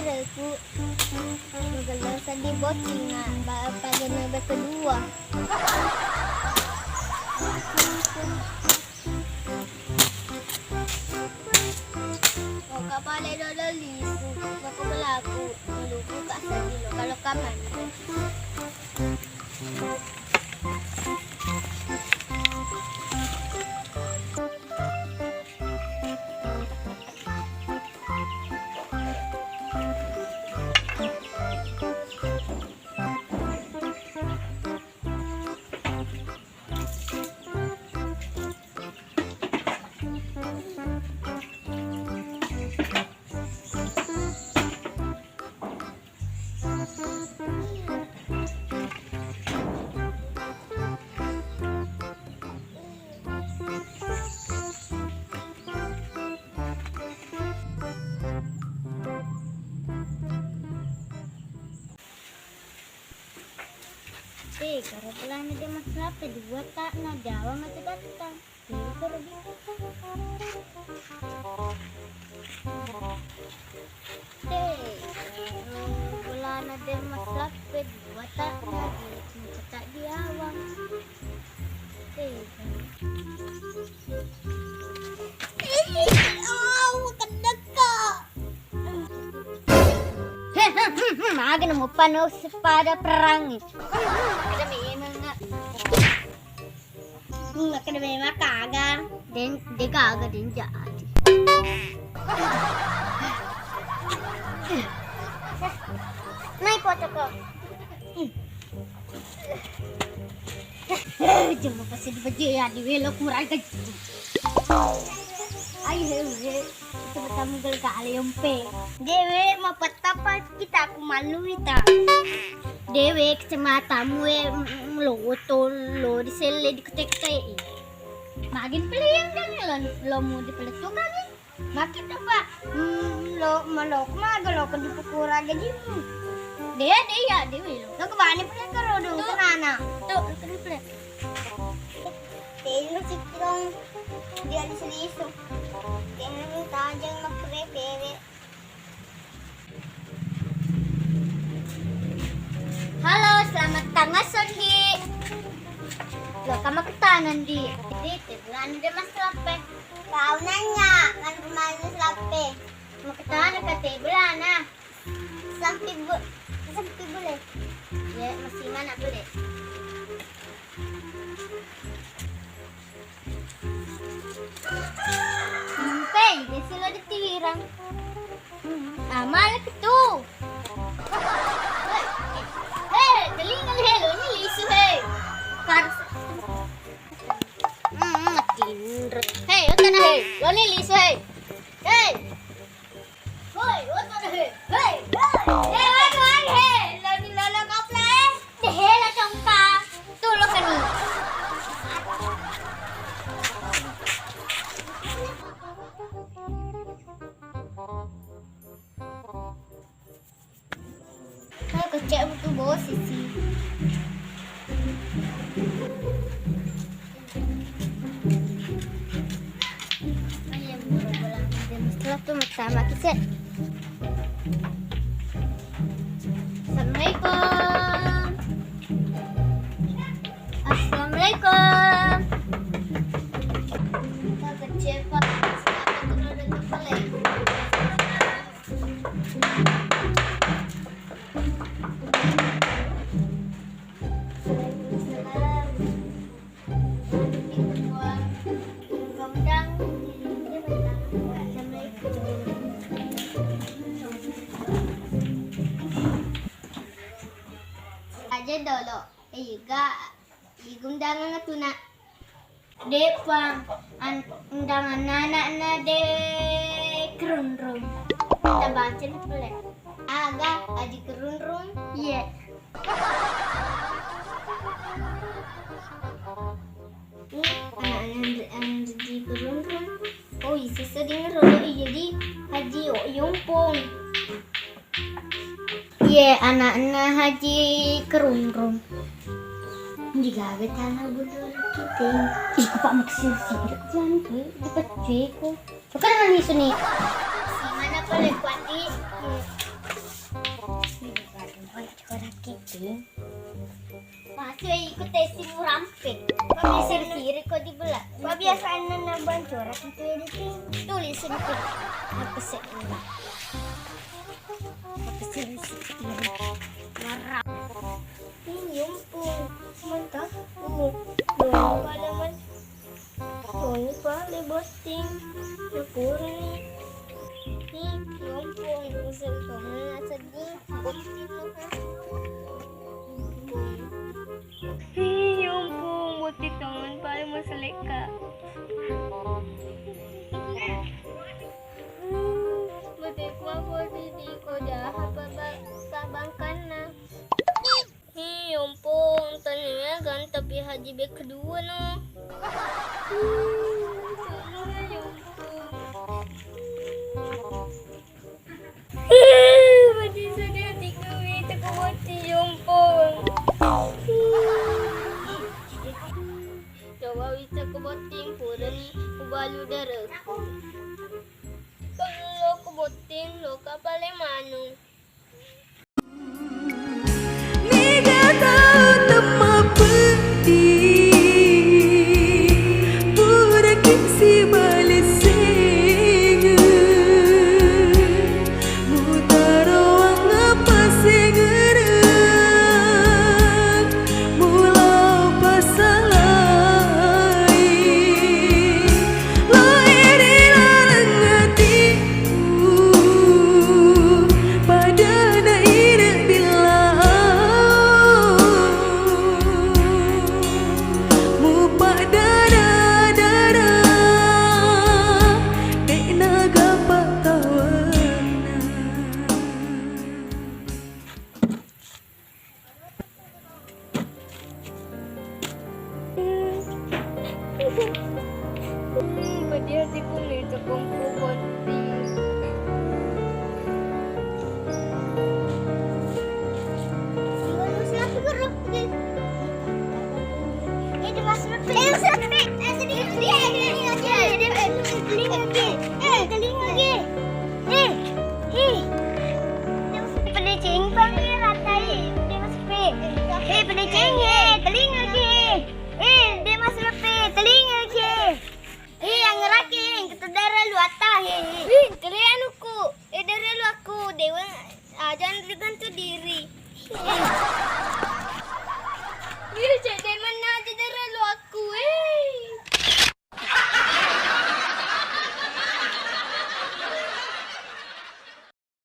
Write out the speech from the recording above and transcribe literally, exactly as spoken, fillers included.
Aku magello seddi botting, ah, ba-, pagana kedua. Oh, kapale dolo lisu, mako belaku, meluku ka seddi lo, kalau kapan. Eh, karo pelana de' massalappe dua ta' na jawa matu gatta. Iya, karo di. Eh, pelana de' massalappe dua ta' na di, mata ta' diawa. Eh, karo. Ih, au, kedekka. He, he, he, he, maga na muppano sepada perangi. Ada memang, Nak. Hmm, makkeda memang kaga. Den, de' gaga, den jadi. Nai foto ko. Cuma pasti dibaje ya, di welok muraga. Ayo, he, he. Itu pertama kali kak ale yompe. Dewe, mau petapa kita aku malu ita. Dewe, kecamatamu, eh, m-, m-, lo oto, lo di selle, di kete-kete, eh. Magin pelian kan, eh, lo, lo mau dipeletukan, eh. Makin apa? Hmm, lo, melok, maga lo, ke dipukura gajimu. Dia, dia, dia, lo. Lo kebani pelian kalau dong, kenana. Tuh, lo kena pelian. Telu sikirong dia lisu-lisu. Telu tajeng makkere-kere. Halo, selamat tangasso, Ndi. Lo, kama ketanang, Ndi. Ndi, te bulan de' massalappe. Kau nanya, kan rumahnya selappe. Mau ketanang ke te bulan, ah. Sampi bu-, sampi bule. Ye, masih mana bule? Sampai, dia sila ditirang. Ah, malah ketu. Hei, telinga, hei, lo ni lisu, hei. Kar-, hmm, tinre. Hei, oke na, hei, lo ni lisu, hei. Hei. Hoi, oto de, he. Hei, hei. Eh, wagi, wagi, he. Loni lolo koplo, eh. De, he, la congka. Tulo kani. Nah, kecek butuh bos sih. Setelah tu sama kisah. Assalamualaikum. Assalamualaikum. Kita kecek, Pak. Sekarang kita udah terbalik. Aja dolo, iga. Digundangeng tu, Nak. De'pa, an-, undangan anakna de Kerunrung. Kita baca ni pole. Aga, Aji Kerunrung? Iya. Ini anakna Aji Kerunrung. Oh, iya, sisa denger, oh, iya, di Haji Yompong. Iye, anakna Haji Kerunrung. Ndi gaga tana budor kita. Ih, ku pak maksir sih, udah kejalan gue, dapat cueku. Bukan dengan misu nih. Mana boleh kuati? Masih ikut tes murampe. Kok bisa siri kok dibelah? Kok biasa anak nambang corak itu editing? Tulis ini. Apa sih? Apa sih? Marah. Ini yumpung. Mentahku. Lupa teman. Toni pale botting. Napurani. Hi, yompong, usel tongeng sedih. Botting. Hi, yompong, botting tongeng pale maselekka. Botting kuah botting di ko jahat pabangkanna. Hi, yompong, tania ganta Pi Haji bek kedua no. Hi, mati sudah tiga wita kewati yompong. Coba wita kewati purani ubalu dereku. Kalau kewati lo kapale manu. Mega tau temmapetti, puraki sibalessengeng, mutaroang passengereng, mulo pasalai, lo ere laleng ati. Padana ire billau, mupaddada-dada, de'na gapa tawanna. Pedih hatiku nih, cekungku boti. Eh, telinga ge. Eh, eh. Pede cengkong ge, ratai. Pede masuk pe. Eh, pede ceng, eh, telinga ge. Eh, de masuk pe, telinga ge. Eh, yang ngerake, yang ketedara lu atta, eh. Wih, kere anuku. Eh, dere lu aku, dewa aja digantung diri.